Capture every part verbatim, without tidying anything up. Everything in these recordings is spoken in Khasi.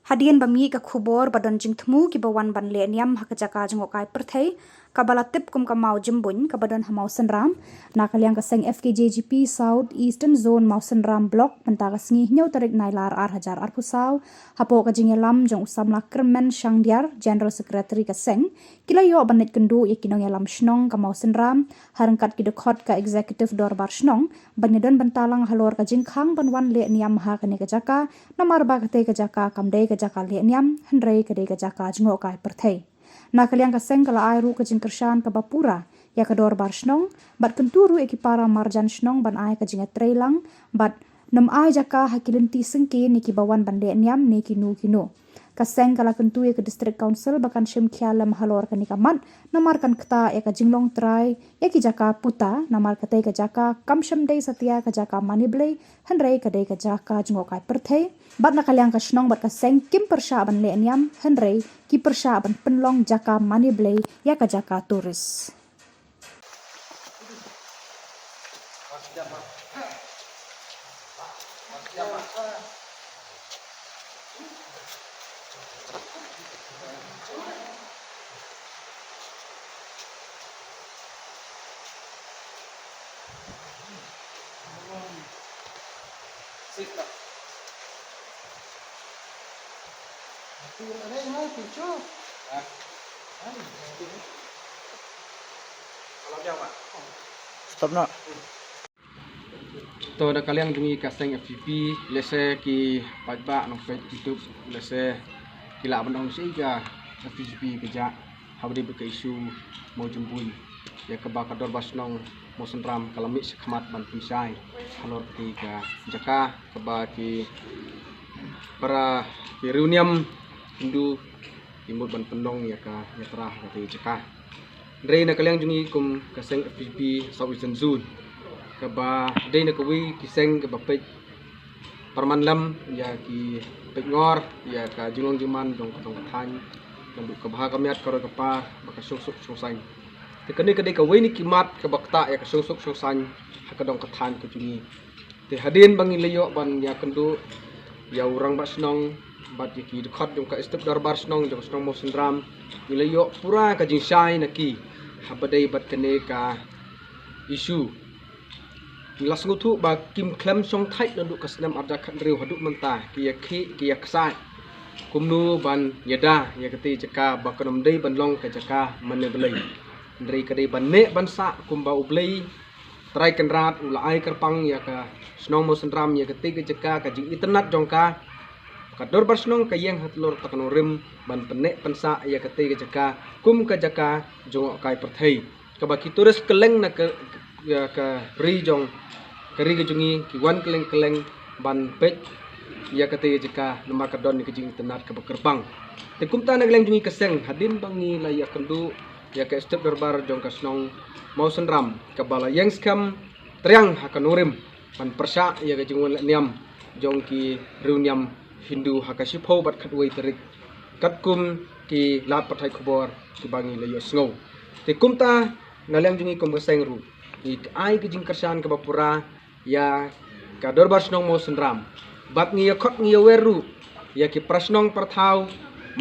Hadien ba mih ka khubor ba don jingthmu kiba wan ban leh niam ha ka jaka jngohkai pyrthei kaba la tip kum ka Mawjymbuin kaba don ha Mawsynram, na ka liang ka seng F K J G P South Eastern Zone Mawsynram Block mynta ka sngi hynñiew tarik Nailar ar hajar arphew saw, hapoh ka jingïalam jong u samla Kyrmen Shangdiar, General Secretary ka seng, ki la ïoh ban leit kynduh ïa ki nongïalam shnong ka Mawsynram ha ryngkat ki dkhot ka Executive Dorbar Shnong ban ïadon bynta lang halor ka jingkhang ban wan leh niam ha kane ka jaka, namar ba katei ka jaka kam dei ka jaka leh niam, hynrei ka dei ka jaka jngohkai pyrthei. Na ka liang ka seng ka la ai ruh ka jingkyrshan kaba pura ïa ka Dorbar Shnong bad kyntu ruh ïa ki para marjan shnong ban ai ka jingïatreilang bad nym ai jaka ha ki lynti syngkien ïa kiba wan ban leh niam ne kino kino. Ka seng ka la kyntu ïa ka District Council ba kan shim khia lem halor kane ka mat, namar kan ktah ïa ka jinglong trai ïa ki jaka puta, namar katei ka jaka kam shym dei satia ka jaka mane blei, hynrei ka dei ka jaka jngohkai pyrthei. Bad na ka liang ka shnong bad ka seng kim pyrshah ban leh niam, hynrei ki pyrshah ban pynlong jaka mane blei ïa ka jaka tourist. Stop noh. To, da ka liang jong ngi ka seng F G P, lehse ki paidbah nongpeit YouTube, lehse ki lah ban ong shi ka F G P ka jah haba dei bad ka issue Mawjymbuin, ïa kaba ka Dorbar Shnong Mawsynram ka la mih shakhmat ban pynshai halor katei ka jaka kaba ki para ki riewniam Hindu ki mut ban pynlong ïa ka ïatra ha katei ka jaka. Hynrei na ka liang jong ngi kum ka seng F G P South Eastern Zone, kaba dei na kawei ki seng kaba peit pyrman lem ïa ki, peit ngor ïa ka jinglong jingman jong ka dong ka thaiñ, naduh ka bha ka miat, ka roi ka par bad ka shongsuk shongsaiñ. Te kane ka dei kawei na ki mat kaba ktah ïa ka shongsuk shongsaiñ ha ka dong ka thaiñ ka jong ngi. Te hadien ba ngi la ïoh ban ïakynduh ïa u rangbah shnong bad ïa ki dkhot jong ka Executive Dorbar Shnong jong ka shnong Mawsynram, ngi la ïoh pura ka jingshai na ki haba dei bad kane ka issue. Ngi la sngewthuh ba kim khlem shongthait naduh ka snem ar hajar khathynriew haduh mynta ki ïakhih ki ïaksaid kumno ban ïada ïa katei jaka ba kan ym dei ban long ka jaka mane blei. Hynrei ka dei ban neh ban sah kumba U Blei Trai Kynrad u la ai kyrpang ïa ka shnong Mawsynram, ïa katei ka jaka, ka jingitynnad jong ka. Ka Dorbar Shnong ka ïeng halor kata ka nongrim ban pynneh pynsah ïa katei ka jaka kum ka jaka jngohkai pyrthei, kaba ki tourist kylleng na ka, ïa ka ri jong, ka ri ka jong ngi, ki wan kylleng kylleng ban peit ïa katei ka jaka namar ka don ïa ka jingitynnad kaba kyrpang. Te kumta na ka liang jong ngi ka seng, hadien ba ngi la ïakynduh ïa ka Executive Dorbar jong ka shnong Mawsynram, kaba la ïeng skhem triang ha ka nongrim ban pyrshah ïa ka jingwan leh niam jong ki riewniam Hindu ha ka shiphew bad khatwei tarik, katkum ki lad pathai khubor kiba ngi la ïohsngew. Te kumta na liang jong ngi kum ka seng ruh, ngi ai ka jingkyrshan kaba pura ïa ka Dorbar Shnong Mawsynram. Bad ngi ïakhot ngi ïawer ruh ïa ki para shnong para thaw,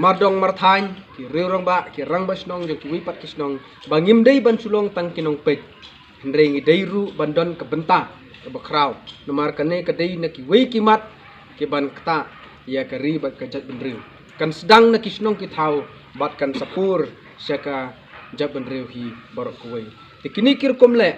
mardong marthaiñ, ki riew rangbah, ki rangbah shnong jong kiwei pat ki shnong, ba ngim dei ban shu long tang ki nongpeit, hynrei ngi dei ruh ban don ka bynta kaba khraw. Namar kane ka dei na kiwei ki mat ki ban ktah ïa ka ri bad ka jaitbynriew. Kan sdang na ki shnong ki thaw bad kan sa pur sha ka jaitbynriew hi baroh kawei. Te kine ki rukom leh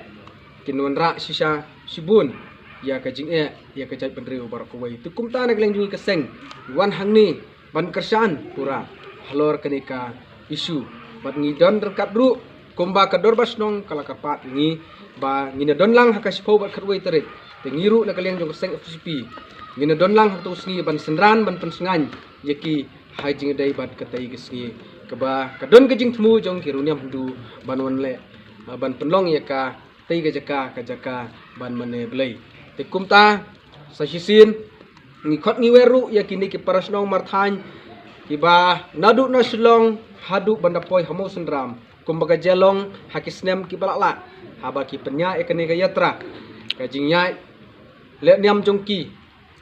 kin wanrah shisha shibun ïa ka jingeh ïa ka jaitbynriew baroh kawei. Te kumta na ka liang jong ngi ka seng, wan hangne ban kyrshan pura halor kane ka issue. Bad ngi don ryngkat ruh kumba ka Dorbar Shnong ka la kyrpad ngi ba ngin ïa don lang ha ka shiphew bad khatwei tarik. Te ngi ruh na ka liang jong ka seng F G P ngin ïa don lang ha kato ka sngi ban synran ban pynsngew ïa ki ha ka jingïadei bad katei ka sngi, kaba ka don ka jingthmu jong ki riewniam Hindu ban wan leh, ban pynlong ïa ka tei ka jaka, ka jaka ban mane Blei. Te kumta sa shisien ngi khot ngi wer ruh ïa kine ki para shnong marthaiñ kiba naduh na Shillong haduh ban da poi ha Mawsynram, kumba ka jia long ha ki snem kiba la lah, haba ki pynïaid ïa kane ka ïatra, ka jingïaid leh niam jong ki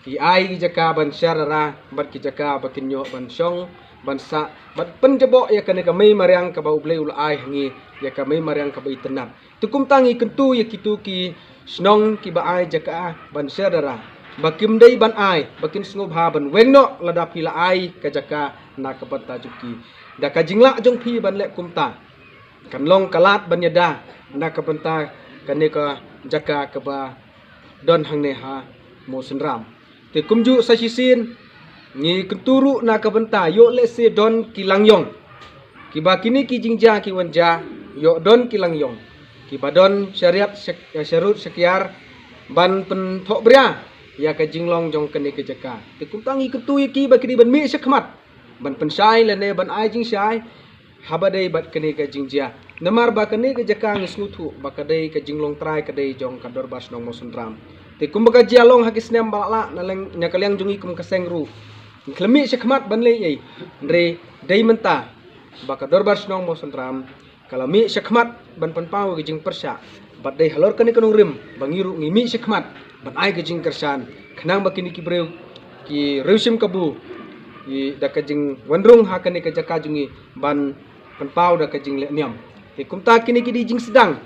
ki ai ki jaka ban sher dara bad ki jaka ba kin ïoh ban shong ban sah bad pynjaboh ïa kane ka mei mariang kaba U Blei u la ai ha ngi, ïa ka mei mariang kaba itynnad. Te kumta ngi kyntu ïa kito ki shnong kiba ai jaka ban sher dara ba kim dei ban ai, ba kin sngewbha ban weng noh lada phi la ai ka jaka na ka bynta jong ki. Da ka jinglah jong phi ban leh kumta kan long ka lad ban ïada na ka bynta kane ka jaka kaba don hangne ha Mawsynram. Te kumjuh sa shisien ngi kyntu ruh na ka bynta ïoh lehse don ki langïong kiba kine ki jingjia ki wan jia, ïoh don ki langïong kiba don shariat shak- sharud shakiar ban pynthohbria ïa ka jinglong jong kane ka jaka. Te kumta ngi kyntu ïa ki ba ki dei ban mih shakhmat ban pynshai lane ban ai jingshai haba dei bad kane ka jingjia. Namar ba kane ka jaka ngi sngewthuh ba ka dei ka jinglong trai ka dei jong ka Dorbar Shnong Mawsynram. Te kumba ka jia long ha ki snem ba la lah na leng na ka liang jong ngi kum ka seng ruh, ngi khlem mih shakhmat ban leh ei. Hynrei dei mynta ba ka Dorbar Shnong Mawsynram ka la mih shakhmat ban pynpaw ka jingpyrshah bad dei halor kane ka nongrim ba ngi ruh ngi mih shakhmat ban ai ka jingkyrshan khnang ba kine ki briew ki riewshim kabu ki da ka jingwanrung ha kane ka jaka jong ngi ban pynpaw da ka jingleh niam. Te kumta kine ki dei jingsdang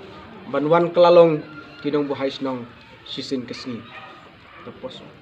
ban wan kylla long ki nongbuhai shnong shisien ka sngi. Te pos.